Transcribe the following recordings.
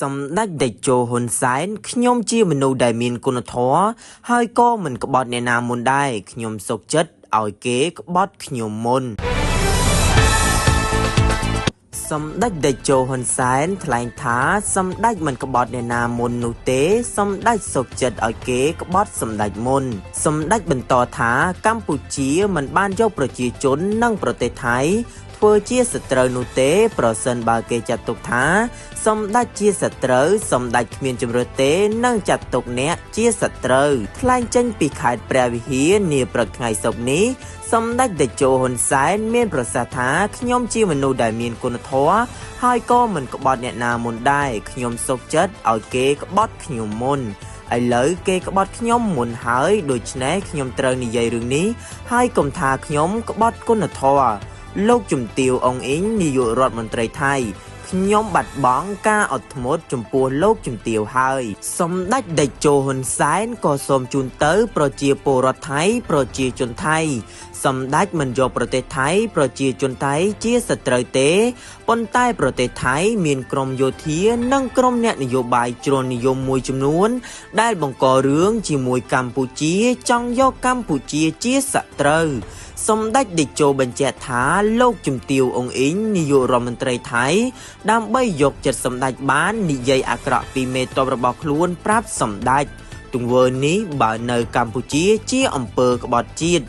សម្ដេចតេជោហ៊ុនសែនខ្ញុំជាមនុស្សដែលមានគុណធម៌ហើយក៏មិនក្បត់អ្នកណាមុនដែរខ្ញុំសុខចិត្តឲ្យគេក្បត់ខ្ញុំមុនសម្ដេចតេជោហ៊ុនសែនថ្លែងថាសម្ដេចមិនក្បត់អ្នកណាមុននោះទេសម្ដេចសុខចិត្តឲ្យគេក្បត់សម្ដេចមុនសម្ដេចបន្តថាកម្ពុជាមិនបានយកប្រជាជននិងប្រទេសថៃធ្វើជាសត្រូវនោះទេប្រសិនបើគេចាត់ទុកថាសម្ដេចជាសត្រូវសម្ដេចគ្មានជម្រើសទេនឹងចាត់ទុកអ្នកជាសត្រូវថ្លែងចេញពីខេត្តព្រះវិហារនាព្រឹកថ្ងៃសុក្រនេះសម្ដេចតេជោហ៊ុនសែនមានប្រសាសន៍ថាខ្ញុំជាមនុស្សដែលមានគុណធម៌ហើយក៏មិនក្បត់អ្នកណាមុនដែរខ្ញុំសុខចិត្តឲ្យគេក្បត់ខ្ញុំមុនឥឡូវគេក្បត់ខ្ញុំមុនហើយដូច្នេះខ្ញុំត្រូវនិយាយរឿងនេះហើយកុំថាខ្ញុំក្បត់គុណធម៌លោកជំទាវអ៊ុងអ៊ីងនាយករដ្ឋមន្ត្រីថៃខ្ញុំបាត់បង់ការអត់ធ្មត់ចំពោះលោកជំទាវហើយសម្ដេចតេជោហ៊ុនសែនក៏សូមជូនទៅប្រជាពលរដ្ឋថៃប្រជាជនថៃសម្ដេចមិនយកប្រទេសថៃប្រជាជនថៃជាសត្រូវទេប៉ុន្តែប្រទេសថៃមានក្រុមយោធានិងក្រុមអ្នកនយោបាយជ្រុលនិយមមួយចំនួនដែលបង្ករឿងជាមួយកម្ពុជាចង់យកកម្ពុជាជាសត្រូវសម្ដេចតេជោបញ្ជាក់ថាលោកជំទាវអ៊ុងអ៊ីងនាយករដ្ឋមន្ត្រីថៃដើម្បីយកចិត្តសម្ដេចបាននិយាយអាក្រក់ពីមេតបរបស់ខ្លួនប្រាប់សម្ដេចទង្វើនេះបើនៅកម្ពុជាជាអំពើក្បត់ជាតិ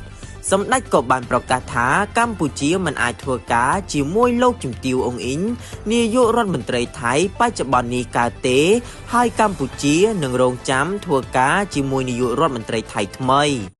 សម្ដេចក៏បានប្រកាសថាកម្ពុជាមិនអាចធ្វើការជាមួយលោកជំទាវអ៊ុងអ៊ីងនាយករដ្ឋមន្ត្រីថៃបច្ចុប្បន្ននេះកើតទេហើយកម្ពុជានឹងរងចាំធ្វើការជាមួយនាយករដ្ឋមន្ត្រីថៃថ្មី។